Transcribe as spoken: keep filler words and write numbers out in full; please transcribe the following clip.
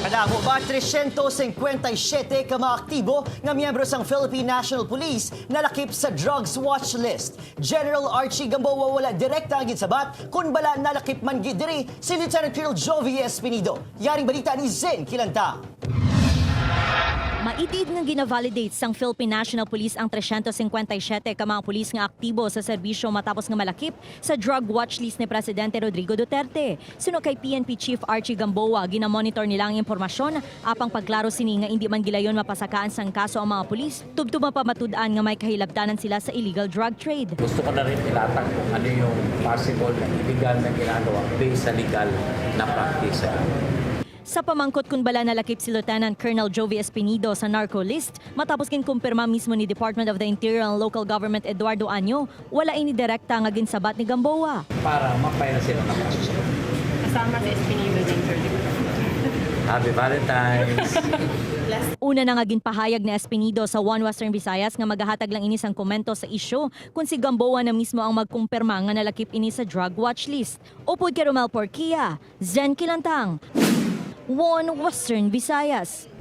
Alam mo ba, tresyentos singkwenta y siyete ka mga aktibo nga miyembro sang Philippine National Police nalakip sa drugs watch list. General Archie Gamboa wala direkta nga ginsabat kon bala nalakip man gid diri si Lieutenant Colonel Jovi Espinido. Yaring balita ni Zen Kilanta. Maitid nga gina-validate sang Philippine National Police ang tresyentos singkwenta y siyete ka mga pulis nga aktibo sa serbisyo matapos nga malakip sa drug watch list ni Presidente Rodrigo Duterte. Suno kay P N P Chief Archie Gamboa, ginamonitor nila ang impormasyon, apang pagklaro sini nga indi man gilayon mapasakaan sang kaso ang mga pulis, tubtob mapamatud-an nga may kahilabtanan sila sa illegal drug trade. Gusto ko na rin ilatag kung ano yung possible na illegal na ginagawa based sa legal na practice. Sa pamangkot kon bala nalakip si Lieutenant Colonel Jovi Espinido sa narco list, matapos ginkumpirma mismo ni Department of the Interior and Local Government Eduardo Año, wala ini direkta nga ginsabat ni Gamboa. Para ma-file sila ng kaso. Kasama si Espinido din, sir, di ba? Happy Valentine's! Una na nga ginpahayag ni Espinido sa One Western Visayas nga magahatag lang ini sang komento sa isyu kon si Gamboa na mismo ang magkumpirma nga nalakip ini sa drug watch list. Upod kay Romel Porquia, Zen Kilantang, One Western Visayas.